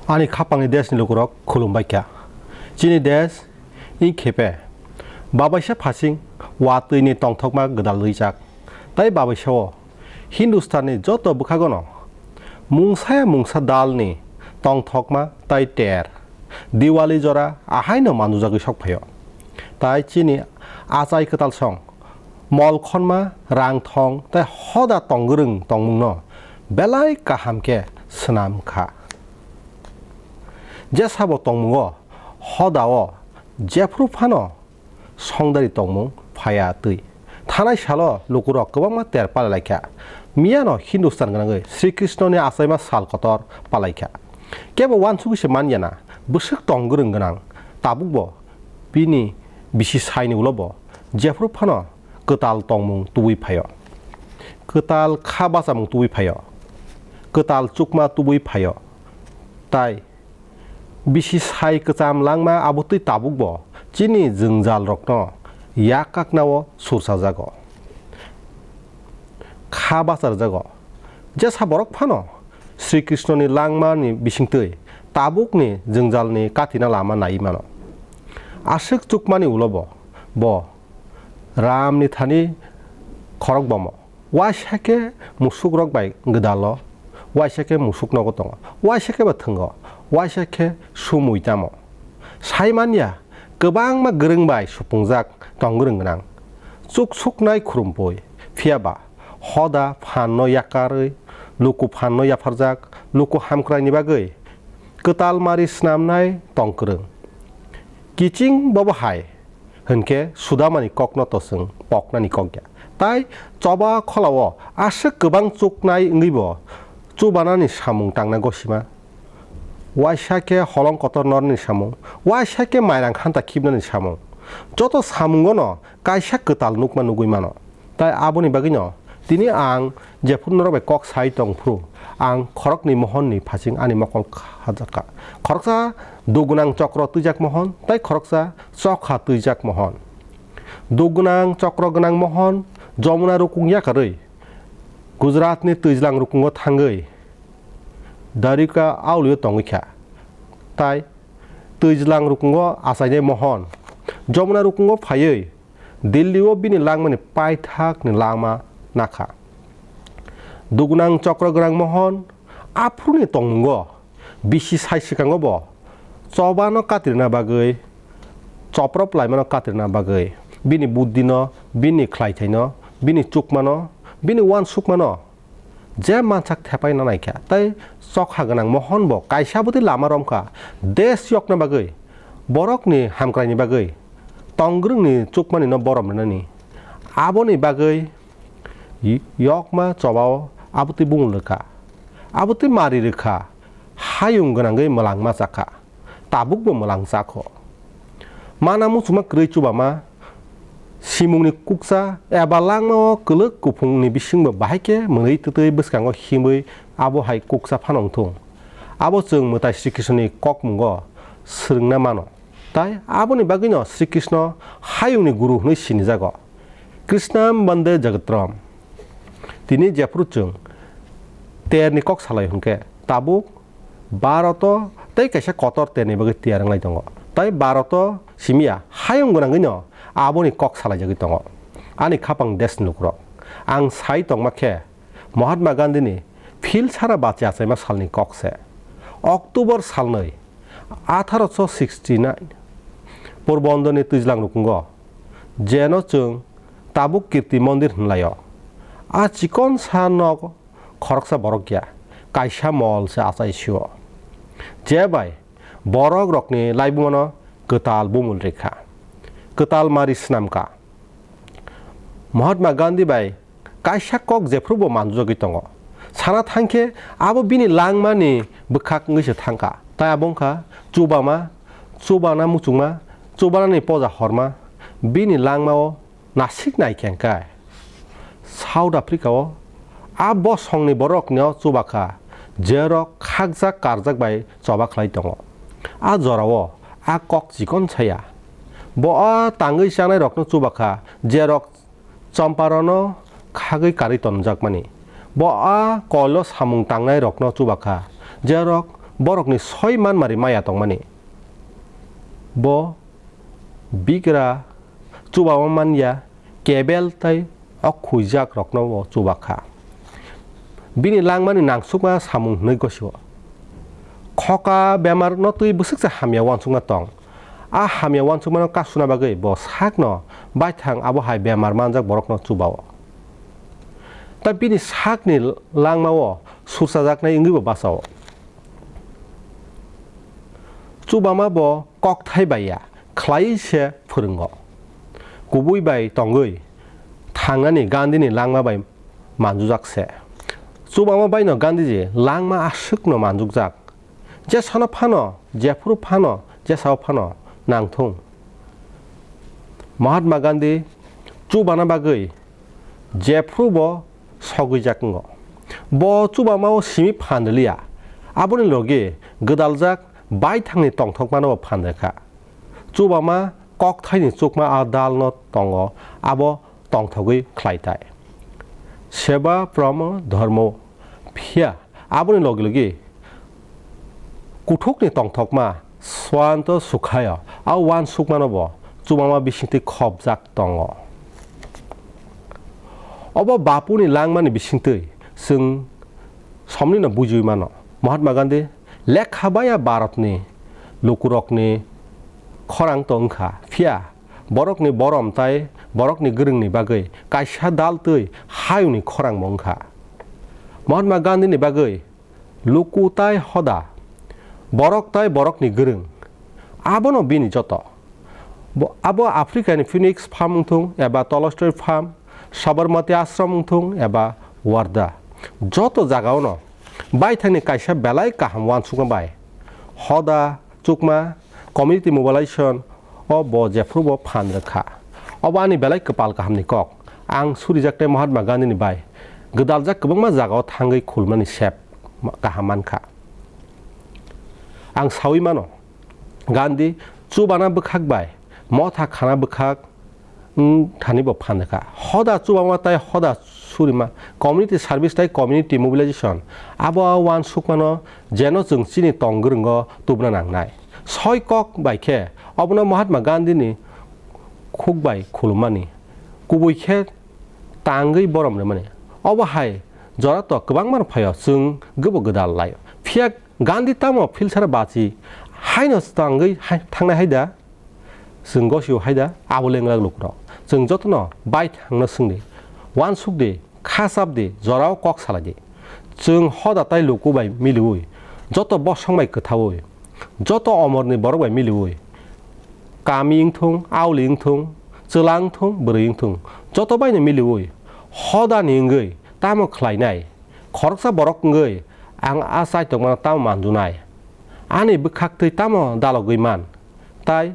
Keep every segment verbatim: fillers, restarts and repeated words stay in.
Ani khapangni deshni lukurok khulumbai kha. Chini desh wng khe phe babaisa phasing watwini tongthokma gwdal rijak. Tai babaisao Hindustanni joto bwkhagono mungsaya mungsa dalni tongthokma tai ter Diwali jora ahaino manjujagwi sokphaio. Tai chini achai kwtal song mol khonma, rang thong tei hoda tong gwrwng tongmungno belai kaham khe swnam kha. Jesabo tongmungo hodao jephru phano songdari tongmung phaiya twi. Thanai salo lukurok kwbangma ter palai lai kha. Miyano Hindustan gwnangwi Sri Krishnoni achaima sal kotor palai kha. Kebo uansugwi se man ya na, bwswk tong gwrwng gwnang, tabukbo bini bisi saini ulobo jephru phano kwtal tongmung tubui phaio. Kwtal kha bachamung tubui phaio. Kwtal chukma tubui phaio. Tai bisi sai kwcham langma abo twi tabukbo chini jwngjalrokno yak kaknao sursajago. Kha bacharjago. Jesa borok phano Sri Krishnoni langmani bisingtwi tabukni jwngjalni katina lama naiwi mano. Aswk chukmani ulobo bo Ramni thani khorok bomo. Waisa khe musukrok bai gwdalo, waisa khe musuk nogo tongo, waisa khe bo thwngo, waisa khe sumui tamo. Sai man ya, kwbangma gwrwng bai supungjak tong gwrwng gwnang. Chuk suknai khurumpui, phiya ba hoda phanno yakarwi, luku phanno yapharjak, luku hamkraini bagwi kwtal mari snamnai tong kwrwng. Kiching bobo hai hwnkhe Sudamani kokno to chwng poknani kok ya. Tai choba kholao aswk kwbang chuknai wngwibo chubanani samung tangna gosima. Waisa khe holong kotor norni samung, waisa khe mairang khanta khibnani samung. Joto samungono kaisa kwtal nukma nugwi mano. Tai aboni bagwino tini ang jephru norok bai kok sai tong phuru, ang khoroknwi mohonni phasing ani mokol khajakha. Khoroksa dugwnang chokro twijak mohon, tai khoroksa chokha twijak mohon. Dugwnang chokro gwnang mohon Jamuna rukung yakarwi Gujaratni twijlang rukungo thangwi Dwarika aulio tongwi kha. Tai twijlang rukungo achainai mohon Jamuna rukungo phaiwi Delhi-o bini langmani paithakni lama nakha. Dugwnang chokro gwnang mohon aphuruni tongmungo bisi sai swkango bo chobano katirna bagwi, choprop laimano katirna bagwi, bini buddhino, bini khlaithaino, bini chukmano, bini uansukmano je mansak thepai nanai kha, tei chokha gwnang mohon bo kaisa bwtwi lama romkha, desh yokna bagwi, borokni hamkraini bagwi, tong gwrwngni chukmanino borom rwnani. Aboni bagwi yokma chobao abwtwi bumul rwkha, abwtwi mari rwkha, hayung gwnangwi mwlangma chakha. Tabukbo mwlang chakho. Mana muchungma kwrwi chubama, simungni kuksa eba langmao kwlwk kuphungni bisingbo bahai khe mwnwi twtwi bwskango himwi abo hai kuksa phano wngthung. Abo chwng mwtai Sri Krishnoni kokmungo swrwngna mano. Tai aboni bagwino Sri Krishno hayungni guru hwnwi sinijago. Krishnam Bande Jagatram. Tini jephru chwng terni kok salai hwnkhe tabuk Bharoto tei kaisa kotor terni bagwi tiyar wnglai tongo. Tai Bharoto simiya hayung gwnangwino aboni kok salaijagwi tongo. Ani khapang desh nukrok. Ang sai tongma khe Mahatma Gandhini phil sara bachi achaima salni kok se. October salnwi atharo sixty nine Porbondorni twijlang rukungo, jeno chwng tabuk Kirti Mondir hwnlaio. A chikon sa nok khoroksa borok ya, kaisa mol se achai sio. Je bai borok rokni laibumano kwtal bumul rikha, kwtal mari swnamkha. Mahatma Gandhi bai kaisa kok jephrubo manjugwi tongo. Sana thangkhe abo bini langmani bwkhak wngwi se thangkha. Tai abo wngkha chubama, chubana muchungma, chubanani poja horma, bini langmao nasik nai khe hwnkhe South Africa-o a bosongni borokno chubakha, jerok khakjak karjak bai choba khlai tongo. A jorao a kok chikon saya. Bo a tangwi chanai rokno chubakha, jerok Champarono khagwi karwi tonjakmani. Bo a kolo samung tangnai rokno chubakha, jerok borokni soi manmari maya tongmani. Bo bigra chubama manya, kebel tei okhuijakrokno bo chuba kha. Bini langmani nangsukma samung hwnwi gosio. Khoka bemarno twi bwswksa hamya uansukma tong. A hamya uansukmano kasuna bagwi bo sakno baithang abo hai bemar manjak borokno chubao. Tei bini sakni langmao surchajaknai wngwi bo bachao. Chubama bo kokthai bai ya, khlaiwi se phwrwngo. Kubui bai tongwi thangnani Gandhini langma bai manjujak se. Chubama baino Gandhiji langma aswkno manjukjak. Jesano phano, jephuru phano, jesao phano nangthung. Mahatma Gandhi chubana bagwi jephuru bo sogwijak wngo. Bo chubamao simi phan rwliya. Aboni logi gwdaljak baithangni tongthokmano bo phan rwkha. Chubama kokthaini chukma a dalno tongo, abo tongthogwi khlai tai. Seva paramo dharmo. Phiya aboni logi logi kuthukni tongthokma Swanto Sukhaya a uansukmano bo chubama bisingtwi khopjak tongo. Obo bapuni langmani bisingtwi chwng somnino bujiwi mano. Mahatma Gandhi lekha baya Bharatni lukurokni khorang to wngkha, phiya borokni borom tai borokni gwrwngni bagwi kaisa dal twi hayungni khorang bo wngkha. Mahatma Gandhini bagwi luku tai hoda, borok tai borokni gwrwng, abono bini joto. Bo, abo Africani Phoenix Farm wngthung eba Tolstoy Farm, Sabarmati Ashram wngthung eba Wardha, joto jagaono baithangni kaisa belai kaham uansukma bai hoda, chukma, community mobilization o bo jephuru bo phan rwkha. Obo ani belai kwpal kahamni kok. Ang surijaknai Mahatma Gandhini bai gwdaljak kwbangma jagao thangwi khulmani sep kaham mankha. Ang sawi mano, Gandhi chubana bwkhak bai motha khana bwkhak wng thani bo phan rwkha. Hoda chubama tai hoda surima, community service tai community mobilization, abo a uansukmano jeno chwng chini tong gwrwngo tubuna nangnai. Soi kok bai khe obono Mahatma Gandhini khuk bai khulummani, kubui khe tangwi borom rwmani. Obo hai jora to kwbangma phaio chwng gebo gwdal laio. Phiya Gandhi tamo philsara bachi haino tangwi hai, thangnai hai da? Chwng gosio hai da? Abo lenglak lukurok. Chwng jotono bai thangno swngdi, uansukdi, kha chapdi, jorao kok salaidi. Chwng hoda tai luku bai miliui, joto bosong bai kwthaui, joto omorni borok bai miliui, kami wngthung, auli wngthung, chwla wngthung, bwrwi wngthung, joto baino miliui, hodani wngwi tamo khlainai? Khoroksa borok wngwi ang a chaitokmano tamo manjunai? Ani bwkhaktwi tamo dalogwi man? Tai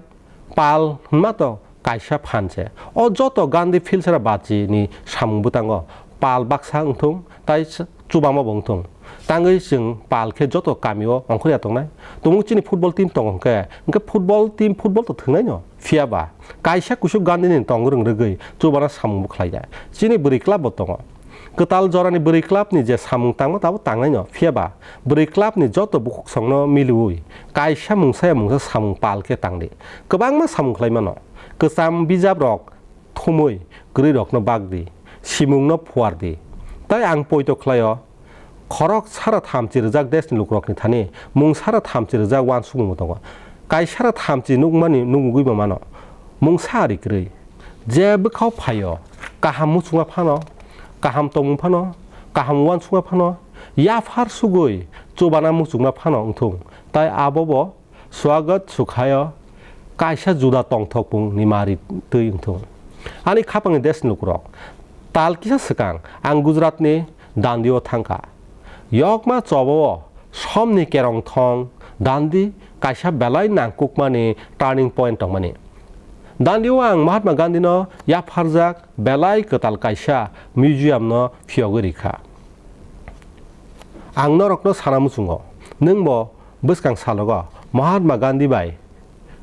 pal hwnma to kaisa phan se. O joto Gandhi philsara bachi ni samung bwtango pal baksa wngthung tai chubama bo wngthung. Tangwi chwng pal khe joto kamio ongkhorya tongnai. Tumung chini football team tongo hwnkhe, hwnkhe football team football to thwngnaino. Phiya ba kaisa kusu Gandhi ni tong rwng rwgwi chubana samung bo khlai ya. Chini bwrwi club bo tongo. Kwtal jorani bwrwi club ni je samung tangma tabo tangnai no, phiya ba bwrwi club ni joto bukhuk songno miliui kaisa mungsa ya mungsa samung pal khe tangdi. Kwbangma samung khlai mano. Kwcham bijap rok thumui kwrwi rokno bakdi, simung no phuardi. Tai ang poito khlaio, khorok sara thamchi rwjak desh ni lukurokni thani mung sara thamchi rwjak uansukmung bo tongo. Kaisara thamchi nukmani nukgwi bo mano, mungsa ari kwrwi. Je bwkhao phaio, kaham muchungma phano, kaham tongmung phano, kaham uansukma phano, yaphar sugwi chubana muchungma phano wngthung, tai abo bo Swagat Sukhayo kaisa juda tongthokmung ni mari twi wngthung. Ani khapangni desh ni lukurok, tal kisa swkang ang Gujarat ni Dandi o thangkha. Yokma chobo o somni kerong thong Dandi kaisa belai nangkukmani turning point tongmani. Dandi o ang Mahatma Gandhi no yapharjak belai kwtal kaisa museum no phiyogwi rikha. Ang norokno sana muchungo, nwng bo bwskang salogo Mahatma Gandhi bai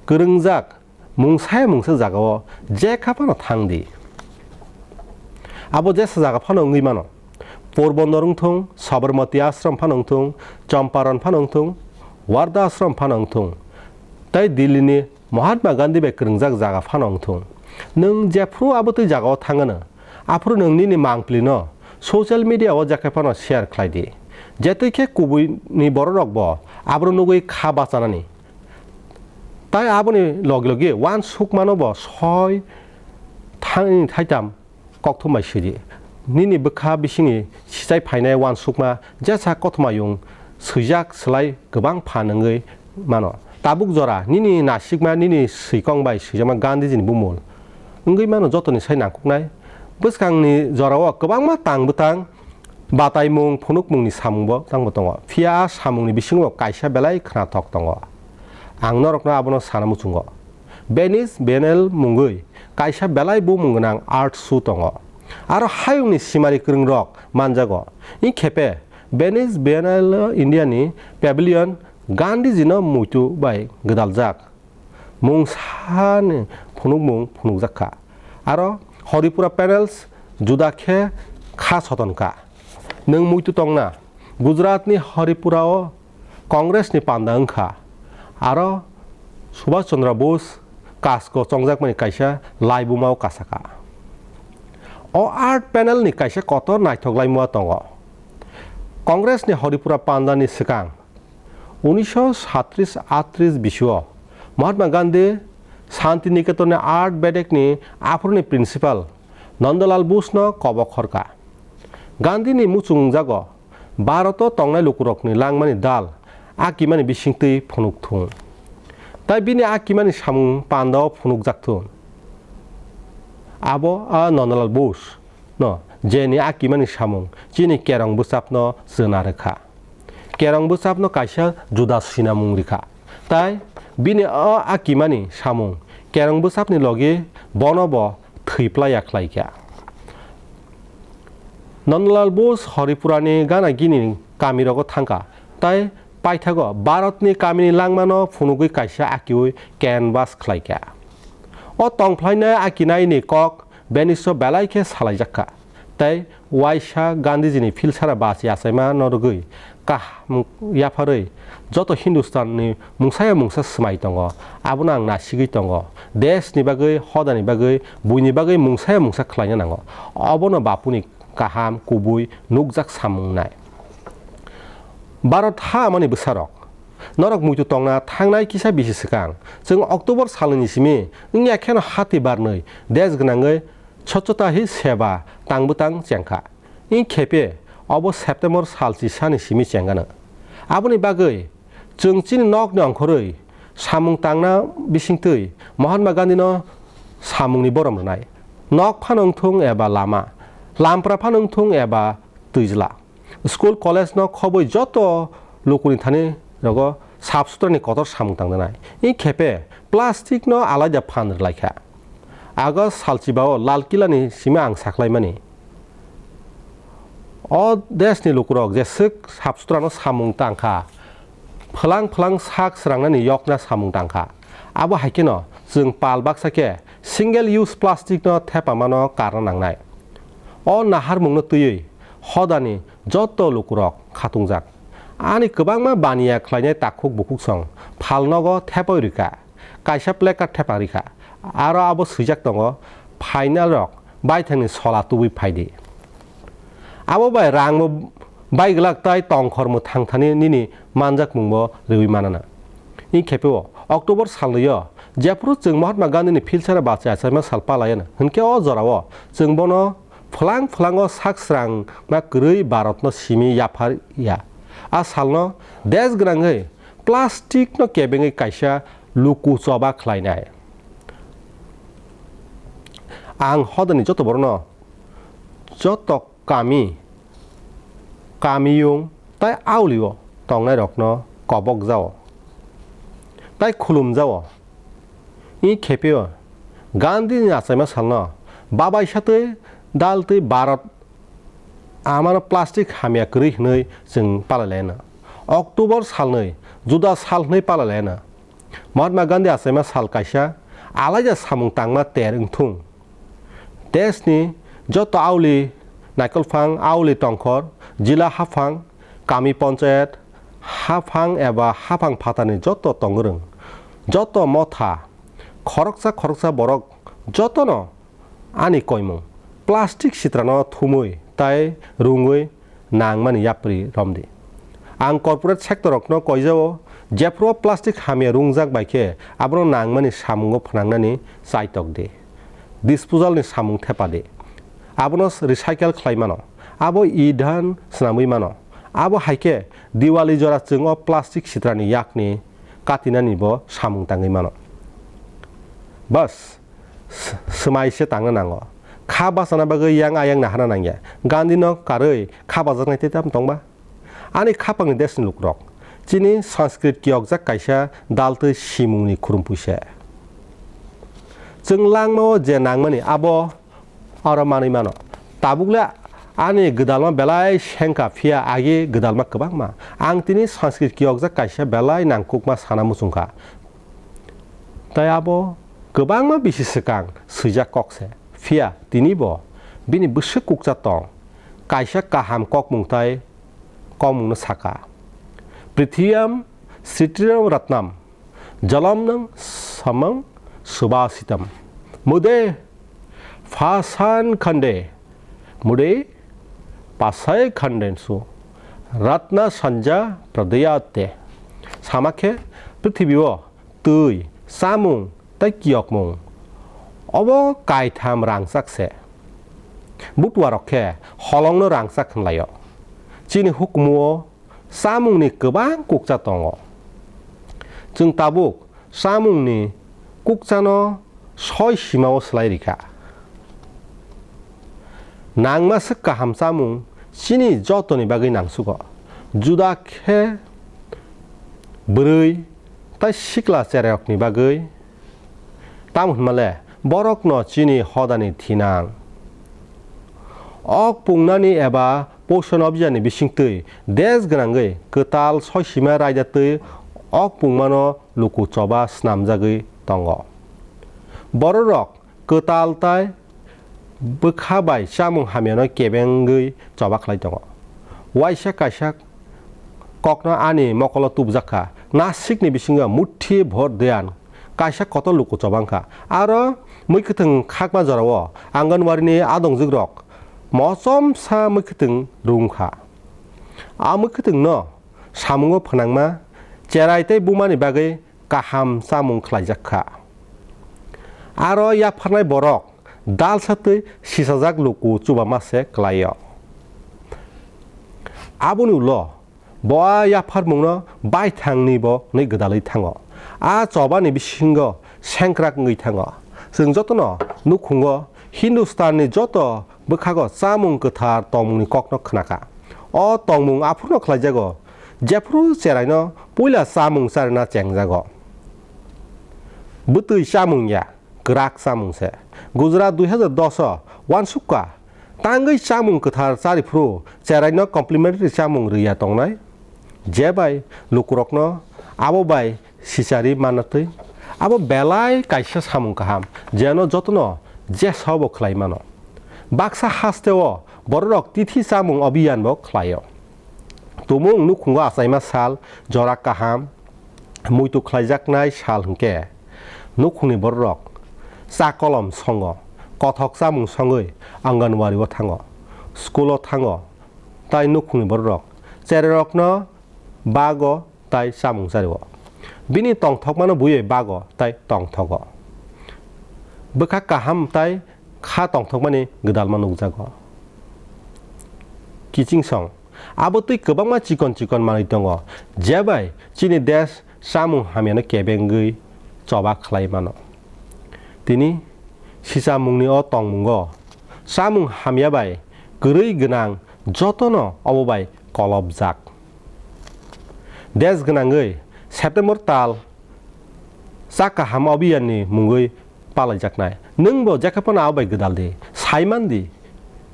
kwrwngjak mungsa ya mungsa jagao jekha phano thang di. Abo jesa jaga phano wngwi mano. Porbondor wngthung, Sabarmati Ashram phano wngthung, Champaran phano wngthung, Wardha Ashram phano wngthung, tei Delhi ni Mahatma Gandhi bai kwrwngjak jaga phano wngthung. Nwng jephru abo twi jagao thangano, aphuru nwng nini mangpili no social media o jekhe phano share khlai di. Jetwi khe kubui ni borok rok bo aboro nugwi kha bachanani. Tai aboni logi logi uansukmano bo soi thani thaitam kokthum bai sidi. Nini bwkha bisingni sichai phainai uansukma jesa kothoma yung swijak slai kwbang phan wngwi mano. Tabuk jora nini nasikma nini swikong bai swijakma Gandhiji ni bumul wngwi mano jotoni sai nangkuknai. Bwskangni jorao kwbangma tang bwtang bataimung phunukmungni samungbo tangbo tongo. Phiya a samungni bisingo kaisa belai khnathok tongo. Ang norokno abono sana muchungo. Venice Biennale mungwi kaisa belai bumung gwnang art show tongo. Aro hayungni simari kwrwngrok manjago. Wngkhepe Venice Biennale India ni Pavilion Gandhiji no muitu bai gwdaljak mungsani phunukmung phunukjak kha. Aro Haripura panels juda khe kha soton kha. Nwng muitu tongna Gujarat ni Haripura o Congress ni panda wngkha. Aro Subhash Chandra Bose kasko chongjakmani kaisa laibuma o kasaka. O art panel ni kaisa kotor naithok laimua tongo. Congress ni Haripura panda ni swkang unisho satris atris bisio Mahatma Gandhi Santi Niketon ni art bedek ni aphuru ni principal Nandalal Bose no kobok khorka. Gandhi ni muchung wngjago Bharat o tongnai lukurokni langmani dal akimani bisingtwi phunuk thung. Tai bini akimani samung panda o phunukjak thung. Abo a Nandalal Bose no jeni akimani samung chini kerong bwchapno chwna rwkha. Kerong bwchapno kaisa juda sinamung rikha. Tai bini o akimani samung kerong bwchapni logi bono bo thwi playa khlaikha. Nandalal Bose Haripurani gana gini kamirogo thangkha, tai paithago Bharatni kamini langmano phunugwi kaisa akiui canvas khlaikha. O tongphlainai akinaini kok Venice-o belai khe salaijakha, tei uaisa Gandhijini philsara bachi achaima no rwgwi kaham yapharwi joto Hindustanni mungsaya mungsa swmai tongo, abono ang nasigwi tongo. Deshni bagwi, hodani bagwi, buini bagwi mungsaya mungsa khlaina nango. Obono bapuni kaham, kubui, nukjak samung wngnai. Bharat ha amani bwsarok, norok muitu tongna thangnai kisa bisi swkang, chwng October salni simi wngya kheno hati barnwi desh gwnangwi Swachhata Hi Seva tang bwtang chengkha. Wng khepe obo September salchi sani simi chengano. Aboni bagwi chwng chini nokni ongkhorwi samung tangna bisingtwi Mahatma Gandhino samungni borom rwnai. Nok phano wngthung eba lama, lampra phano wngthung eba twijla. School, college no khobwi joto lukuni thani rogo sap sutrani kotor samung tangdanai. Wng khepe plastic no alaida phan rwlaikha. August salchibao Lal Killa ni simi ang saklaimani. O deshni lukurok jeswk sap sutrano samung tangkha, phwlang phwlang sak srangnani yokna samung tangkha. Abo hai kheno chwng pal baksa khe single use plastic no thepamano karna nangnai. O naharmungno twiwi hodani joto lukurok khatungjak. Ani kwbangma baniya khlainai takhuk bukhuksong phalnogo thepawi rwkha, kaisa placard thepa rikha, aro abo swijak tongo, "Phainai rok baithangni sola tubui phaidi." Abo bai rangbo bai glak tai tongkhor mwthang thani nini manjakmungbo rwui manana. Wng khepe o October salnwi o jephuru chwng Mahatma Gandhini philsara bachi achaima sal palayano, hwnkhe o jorao chwng bono phwlang phwlango sak srangma kwrwi Bharatno simi yaphar ya. A salno desh gwnangwi plastic no kebengwi kaisa luku choba khlainai. Ang hodani joto borokno, joto kami, kamiyung tai aulio tongnairokno kobok jao tai khulum jao. Wng khepe o Gandhini achaima salno babaisa twi dal twi Bharat amano plastic hamya kwrwi hwnwi chwng palailaino. October salnwi juda sal hwnwi palailaino. Mahatma Gandhi achaima sal kaisa alaida samung tangma ter wngthung. Deshni joto auli naikolphang, auli tongkhor, jila haphang, kami ponchayat, haphang eba haphang phatarni joto tongwrwng, joto motha, khoroksa khoroksa borok jotono ani koimung plastic sitrano thumwi tai rwngwi nangmani yapri romdi. Ang corporate sector rokno koijao, jephru plastic hamya rungjak bai khe abono nangmani samungo phnangnani chaitok di. Disposal ni samung thepa di. Abono recycle khlai mano. Abo idhan swnamwi mano. Abo hai khe Diwali jora chwng o plastic sitrani yakni katinani bo samung tangwi mano. Bas, s-, swmai se tangna nango. Kha bachana bagwi yang ayang nahana nangya. Gandhi no karwi kha bajaknai tei tamo tongba? Ani khapangni deshni lukurok. Chini Sanskrit kiyokjak kaisa dal tei simungni khurumpuise. Chwng langmao je nangmani abo aro manwi mano. Tabukle ani gwdalma belai sengkha, phiya agi gwdalma kwbangma. Ang tini Sanskrit kiyokjak kaisa belai nangkukma sana muchungkha. Tai abo kwbangma bisi swkang swijak kok se. Phiya tini bo bini bwswk kukcha tong. Kaisa kaham kokmung tai kokmungno saka. Prithiyam sritiram ratnam, jalamnang samang subhasitam. Mude phasan khande, mude pasai khandensu, ratna sanja pradeyate. Sama khe prithibi o twi, chamung tei kiyokmung, obo kaitham rangchak se. Butuarok khe holongno rangchak hwnlaio. Chini hukumu o chamungni kwbang kukcha tongo. Chwng tabuk chamungni kukchano soi simao swlai rikha. Nangma swk kaham chamung chini jotoni bagwi nangsugo. Juda khe bwrwi tei sikla chererokni bagwi. Tamo hwnmale borokno chini hodani thinang. Ok pungnani eba Poshan Abhiyan ni bisingtwi desh gwnangwi kwtal soi sima raida twi ok pungmano luku choba snamjagwi tongo. Bororok kwtal tai bwkha bai chamung hamyano kebengwi choba khlai tongo. Waisa kaisa kokno ani mokolo tubujak kha, nasikni bisingo muthi bhor deyan kaisa kotor luku choba wngkha. Aro mui kwthwng khakma jorao Anganwadi ni adongjukrok mochomsa mui kwthwng rwngkha. A mui kwthwngno samungo phnangma cherai tei bumani bagwi kaham chamung khlaijak kha. Aro yapharnai borok dalsa twi sisajak luku chubama se klaio. Aboni ulo bo a yapharmungno baithangni bo hwnwi gwdalwi thango. A chobani bisingo sengkrak wngwi thango. Chwng jotono nukhungo Hindustanni joto bwkhago chamung kwthar tongmungni kokno khnakha. O tongmung aphurno khlaijago, jephru cheraino puila chamung charwna chengjago. Bwtwi chamung ya, kwrak chamung se. Gujarat dui hazar dos o uansukha, tangwi chamung kwthar chariphru cheraino complimentary chamung rwya tongnai. Je bai lukurokno abo bai sichari manatwi, abo belai kaisa samung kaham, jeno jotono jesa bo khlai mano. Baksa hasteo bororok tithi chamung abhiyan bo khlaio. Tumung nukhungo achaima sal, jora kaham, muitu khlaijaknai sal hwnkhe nukhungni bororok cha kolom songo, kothok chamung songwi Anganwadi o thango, school o thango, tai nukhungni bororok chererokno bago tai chamung chario. Bini tongthokmano buiwi bago tai tongthogo. Bwkha kaham tai kha tongthokmani gwdalma nukjago. Kiching song, abo twi kwbangma chikon chikon manwi tongo, je bai chini desh chamung hamyano kebengwi choba khlai mano. Tini sichamungni o tongmungo chamung hamya bai kwrwi gwnang jotono obo bai kolobjak. Desh gwnangwi September tal cha kaham abhiyanni mungwi palaijaknai. Nwngbo jekhaphano abo bai gwdal di, saiman di,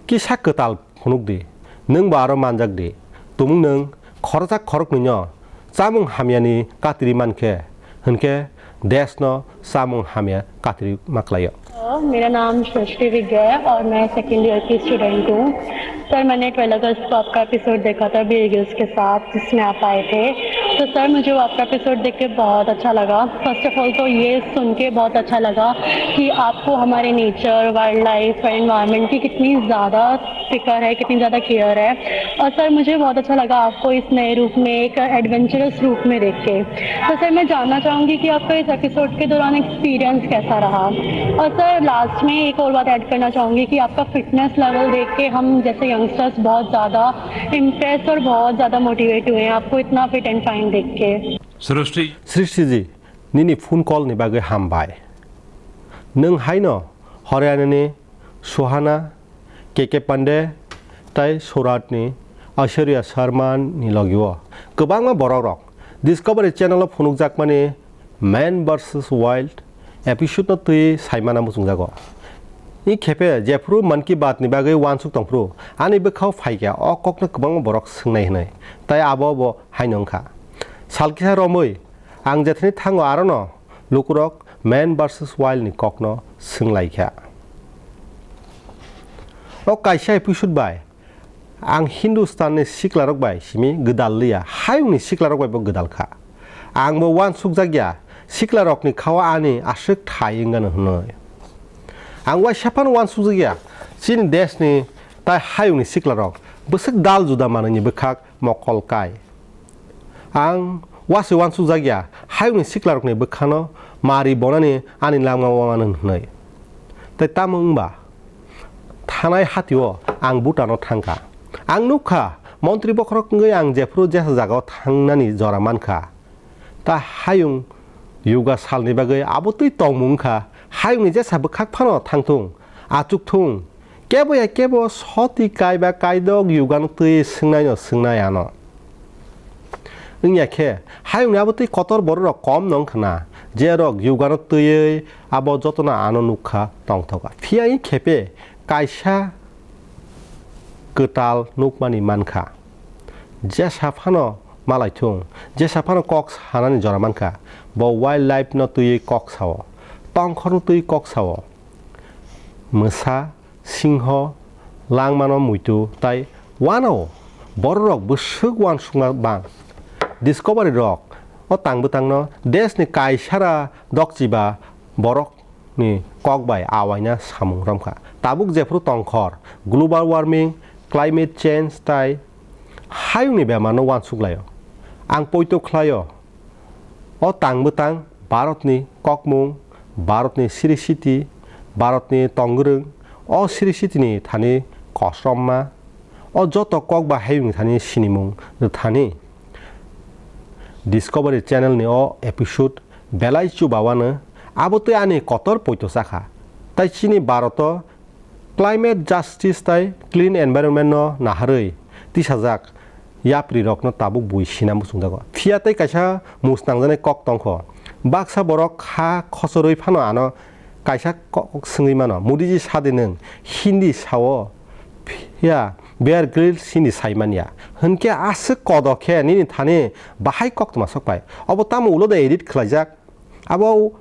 kisa kwtal phunuk di, nwngbo aro manjak di. Tumung nwng khoroksa khoroknwino chamung hamyani katiri mankhe, hwnkhe deshno chamung hamya katiri ma khlaio. मेरा नाम सृष्टि विद्या है और मैं second year की स्टूडेंट हूँ। सर, मैंने ट्वेल्थ अगस्त को आपका एपिसोड देखा था बियर ग्रिल्स के साथ, जिसमें आप आए थे। तो सर, मुझे वो आपका एपिसोड देख के बहुत अच्छा लगा। फर्स्ट ऑफ ऑल तो ये सुन के बहुत अच्छा लगा कि आपको हमारे नेचर, वाइल्ड लाइफ और एनवायरनमेंट की कितनी ज़्यादा फिक्र है, कितनी ज़्यादा केयर है। और सर, मुझे बहुत अच्छा लगा आपको इस नए रूप में, एक एडवेंचरस रूप में देख के। तो सर, मैं जानना चाहूँगी कि आपका इस एपिसोड के दौरान एक्सपीरियंस कैसा रहा? और सर, लास्ट में एक और बात ऐड करना चाहूँगी कि आपका फिटनेस लेवल देख के हम जैसे यंगस्टर्स बहुत ज़्यादा इम्प्रेस और बहुत ज़्यादा मोटिवेट हुए हैं आपको इतना फिट एंड फाइन देख के। Srishti. Srishti ji, nini phone call ni bagwi hambai. Nwng haino Haryanani Suhana, K K Pandey tei Suratni Aishwarya Sharma ni logio kwbangma borokrok Discovery Channel o phunukjakmani Man versus Wild episode no twi saimana muchungjago. I khepe jephuru Mann Ki Baat ni bagwi uansuk tongphuru ani bwkhao phaikha o kokno kwbangma borok swngnai hwnwi, tai abo bo haino wngkha. Salkisa romwi ang jethani thango arono lukurok Man versus Wild ni kokno swnglaikha. O kaisa episode bai ang Hindustan ni siklarok bai simi gwdal liya, hayung ni siklarok bai bo gwdal kha. Ang bo uansukjak ya, siklarok ni khao ani aswk thai wngano hwnwi. Ang uaisa phano uansukjak ya, chini desh ni tai hayung ni siklarok bwswk dal juda manwi ni bwkhak mokol kai. Ang uansuk uansukjak ya, hayungni siklarokni bwkhano mari bonani ani langma wngmano hwnwi. Tei tamo wngba? Thanai hatio ang Bhutan-o thangkha. Ang nukkha, montri bokhorok wngwi ang jephuru jesa jagao thangnani jora mankha. Ta hayung yuga salni bagwi abo twi tongmung wngkha, hayungni jesa bwkhak phano thangthung, achukthung, kebo ya kebo soti kaiba kaidok yugano twi swngnaino swngnai ano. Wngya khe, hayungni abo twi kotor bororok kom no wngkha na, jerok yugano twiwi abo jotono ano nukkha tongthoka. Phiya wng khepe kaisa kwtal nukmani mankha. Jesa phano malaithung, jesa phano kok sanani jora mankha, bo wildlife no twiwi kok sao, tongkhorno twiwi kok sao. Mwsa, singho, langmano muitu tai uanao bororok bwswk uansukma bang. Discovery rok o tang bwtangno deshni kaisara dokchiba borokni kok bai awaina samung romkha. Tabuk jephuru tongkhor, global warming, climate change tai hayungni bemarno uansuk laio. Ang poito khlaio. O tang bwtang Bharatni kokmung, Bharatni siri siti, Bharatni tongwrwng, o siri sitini thani kosom ma, o joto kok bahai wngni thani sinimung rwthani. Discovery Channel ni o episode belai chubawano abo twi ani kotor poito chakha. Tai chini Bharat o Climate justice tai clean environment no naharwi tisajak yapri rok no tabuk bui sina muchungjago. Phiya tei kaisa mus nangjaknai kok tongkho. Baksa borok kha khochorwi phano ano kaisa kok swngwi mano. Modi ji sadi nwng Hindi sao, phiya Bear Grylls Hindi sai manya. Hwnkhe aswk kodo khe nini thani bahai koktwma sokpai. Obo tamo ulo de edit khlaijak? Abo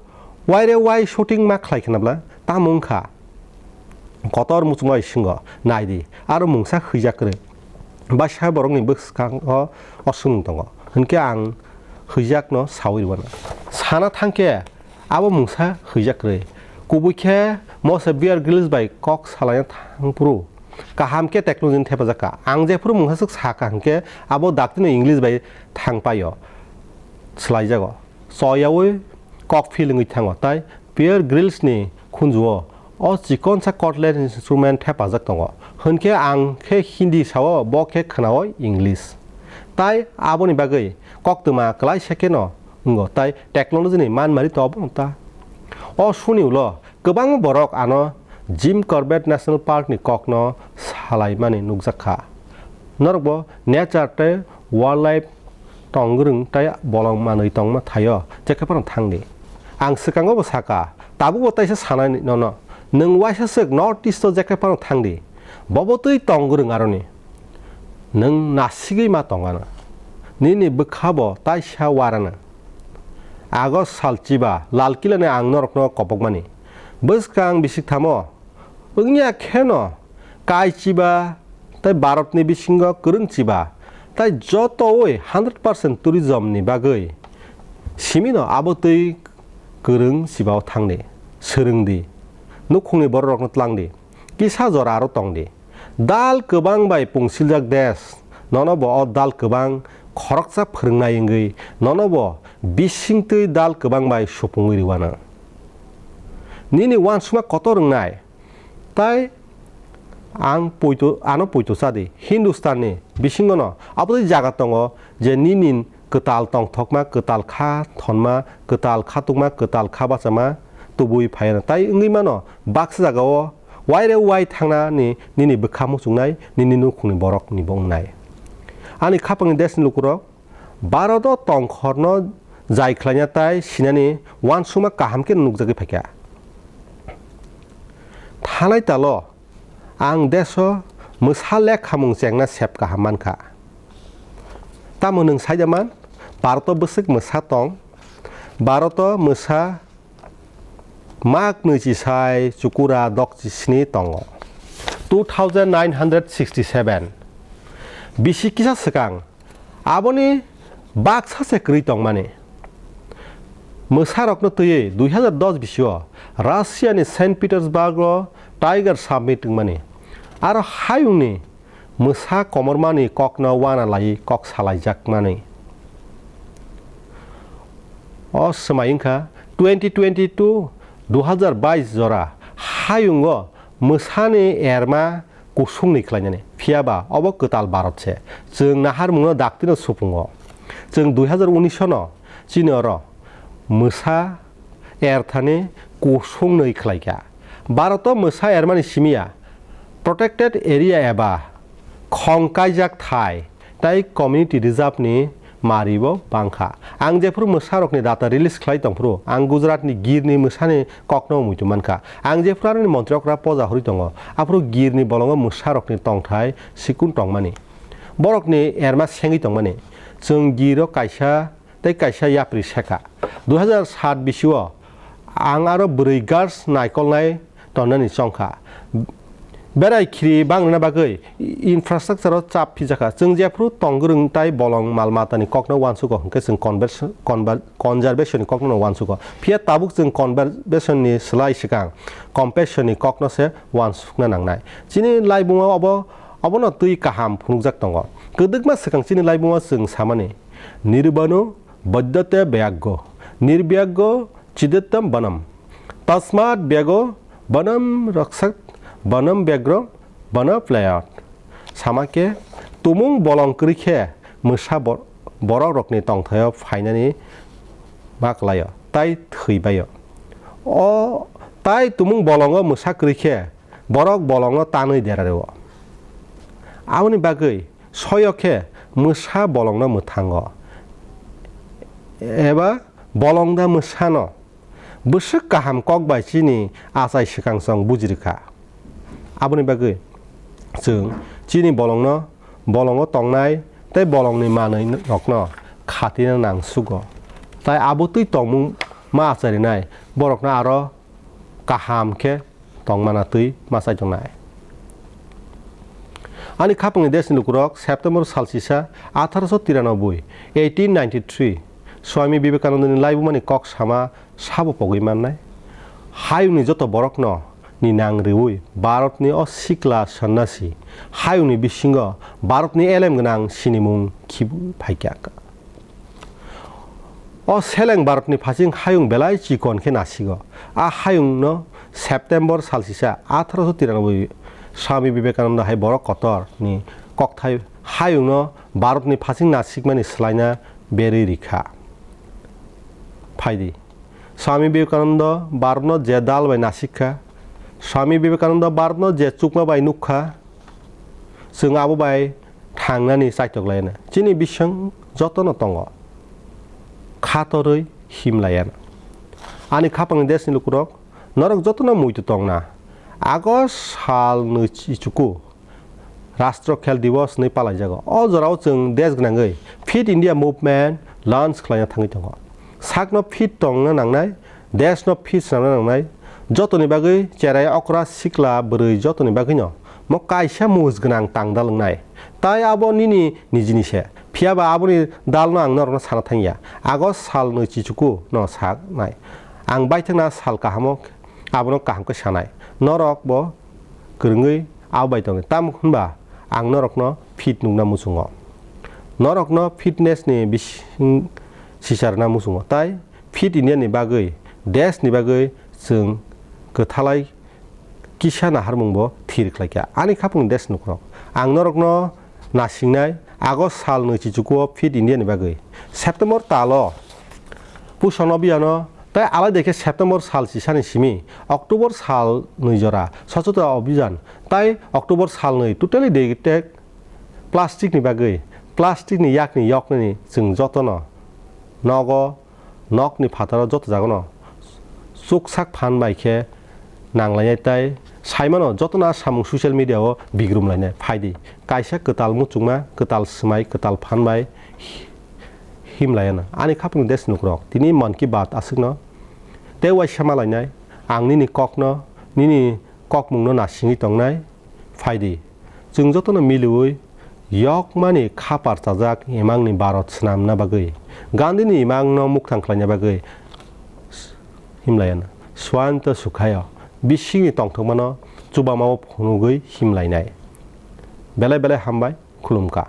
waire wai shooting ma khlai khna bla tamo wngkha? Kotor muchungma bai singo naidi, aro mungsa hwijak kwrwi. Baksa borokni bwskango o swngmung tongo, hwnkhe ang hwijakno saui rwano. Sana thangkhe abo mungsa hwijak kwrwi. Kubui khe mose Bear Grylls bai kok salaina thangphuru kaham khe technology ni thepajak kha. Ang jephuru mungsa swk sakha hwnkhe abo daktino English bai thangpaio swlaijago. Choyaui kok philwngwi thango, tai Bear Grylls ni khunjuo o chikonsa cutlet instrument thepajak tongo. Hwnkhe ang khe Hindi sao, bo khe khnaui English. Tai aboni bagwi koktwma kwlaisa kheno wngo, tai technology ni manmari to obo ta. O suni ulo kwbangma borok ano Jim Corbett National Park ni kokno salaimani nukjak kha. Norokbo nature tei wildlife tongwrwng tei bolong manwi tongma thaio, jekhe phano thangdi. Ang swkango bo saka, tabukbo taisa sanai nono, nwng waisa swk North East o jekhe phano thangdi, bobo twi tongwrwng aroni. Nwng nasigwi ma tongano. Nini bwkha bo taisa warano. August sal chiba Lal Killa ni ang norokno kobokmani. Bwskang bisik thamo wngya kheno kaichiba tei Bharatni bisingo kwrwngchiba tei jotowi hundred percent tourism ni bagwi simino abo twi kwrwng chibao thangdi, swrwngdi, nukhungni bororokno tlangdi, kisa jora aro tongdi. Dal kwbang bai pungsiljak desh, nono bo o dal kwbang khoroksa phwrwngnai wngwi nono bo bisingtwi dal kwbang bai supungwi rwano. Nini uansukma kotor wngnai, tai ang poito, ano poito chadi. Hindustanni bisingono abotwi jaga tongo je nini kwtal tongthokma, kwtal kha thonma, kwtal khatukma, kwtal kha bachama tubui phaiano. Tai wngwi mano baksa jagao waire wai thangnani nini bwkha muchungnai, nini nukhungni borokni bo wngnai. Ani khapangni deshni lukurok Bharat o tongkhorno jai khlaina tai sinani uansukma kaham khe nukjagwi phaikha. Thanai talo ang deso mwsa lekhamung chengna sep kaham mankha. Tamo nwng saida man, Bharat o bwswk mwsa tong, Bharat o mwsa mak nwichi sai chukura dokchi sni tongo. Two thousand nine hundred sixty seven. Bisi kisa swkang aboni baksa se kwrwi tongmani. Mwsarokno twiwi dui hazar dos bisio Russia ni Saint Petersburg o Tiger Summit wngmani. Aro hayungni mwsa komormani kokno uana laiwi kok salaijakmani. O swmai wngkha twenty twenty-two, dui hazar bais jora hayungo mwsani erma kusungni khlainani. Phiya ba obo kwtal Bharat se. Chwng naharmungno daktino supungo. Chwng dui hazar unis no chini oro mwsa erthani kusung nwi khlaikha. Bharat o mwsa ermani simi ya protected area eba khong kaijak thai tai community reserve ni mari bo bangkha. Ang jephuru mwsarokni data release khlai tongphuru, ang Gujarat ni Gir ni mwsani kokno muitu mankha. Ang jephuru aroni montri okra poja hori tongo, aphuru Gir ni bolongo mwsarokni tongthai sikun tongmani. Borokni erma sengwi tongmani. Chwng Gir o kaisa tei kaisa yapri sekha. Dui hazar sat bisio ang aro bwrwi guards naikolnai tonnani chongkha. Berai khiri bangrwna bagwi infrastructure o chap phijakha. Chwng jephuru tongwrwng tai bolong mal matani kokno uansugo hwnkhe chwng conversion, conver-, conservation ni kokno uansugo. Phiya tabuk chwng conservation ni slai swkang compassion ni kokno se uansukna nangnai. Chini laibuma obo, obono twi kaham phunukjak tongo. Kwdwkma swkang chini laibuma chwng samani, "Nirbano baddate byaggo, nirbyago chidetam banam. Tasmat byago banam raksat banam byagram banaplayat." Sama khe, tumung bolong kwrwi khe mwsa bor-, borok rokni tongthaio phainani baklaio, tai thwibaio. O tai tumung bolongo mwsa kwrwi khe borok bolongno tanwi dera rwo. Aboni bagwi soyo khe mwsa bolongno mwthango, eba bolong da mwsano bwswk kaham kok bai chini achai swkang chwng buji rwkha. Aboni bagwi chwng chini bolongno, bolongo tongnai tei bolongni manwi rokno khatina nang sugo. Tai abo twi tongmung ma acharinai borokno aro kaham khe tongmana twi ma chaitongnai. Ani khapangni deshni lukurok September sal sisa atharoso tiranobui, eighteen ninety-three, Swami Vivekanandani laibumani kok sama sabo pogwi mannai. Hayungni joto borokno ni nang rwui Bharatni o sikla sannasi hayungni bisingo Bharatni elem gwnang sinimung khibu phaikha. O seleng Bharatni phasing hayung belai chikon khe nasigo. A hayungno September sal sisa atharoso tiranobui Swami Vivekananda hai borok kotor ni kokthai hayungno Bharatni phasing nasikmani swlaina berwi rikha. Phaidi, Swami Vivekananda Bharatno je dal bai nasikha, Swami Vivekananda Bharatno je chukma bai nukha, chwng abo bai thangnani chaitok laina. Chini bising jotono tongo. Khatorwi him layana. Ani khapangni deshni lukurok, norok jotono muitu tongna. August sal nwi chuku Rashtra Khel Divas hwnwi palaijago. O jorao chwng desh gwnangwi Fit India Movement launch khlaina thangwi tongo. Sakno fit tongna nangnai, deshno fit swnamna nangnai, Jotoni bagwi cherai okra sikla bwrwi jotoni bagwino mo kaisa mujis gwnang tang dal wngnai. Tai abo nini nijini se. Phiya ba aboni dalno ang norokno sana thangya. Ago sal nwi chichuku no sanai. Ang baithakna sal kahamo abono kaham khe sanai. Norok bo kwrwngwi abo bai tongdi. Tamo hwnba ang norokno fit nukna muchungo. Norokno fitness ni bising sicharna muchungo. Tai Fit India ni bagwi, desh ni bagwi chwng kwthalai kisa naharmung bo thir khlaikha. Ani khapung desh nukrok. Ang norokno nasingnai, August sal nwi chichukuo Fit India ni bagwi. September talo Pushan Abhiyano tai alai dekhe September sal chisani simi October sal nwi jora Swachhata Abhiyan tai October sal nwi totally degtek plastic ni bagwi, plastic ni yakni yoknani chwng jotono nogo, nokni phataro joto jagano chuksak phan bai khe nanglainai tai saimano jotono a samung social media o bigrum lainai. Phaidi kaisa kwtal muchungma, kwtal swmai, kwtal phan bai himlaiano. Ani khapung desh nukrok, tini Mann Ki Baat aswkno tei uaisa malainai. Ang nini kokno, nini kokmungno nasingwi tongnai. Phaidi, chwng jotono miliwi yokmani khapar chajak imangni Bharat swnamna bagwi, Gandhini imangno mukthang khlaina bagwi himlaiano. Swanta Sukhayo bisingni tongthokmano chubamao phunugwi himlainai. Belai belai hambai, khulumkha.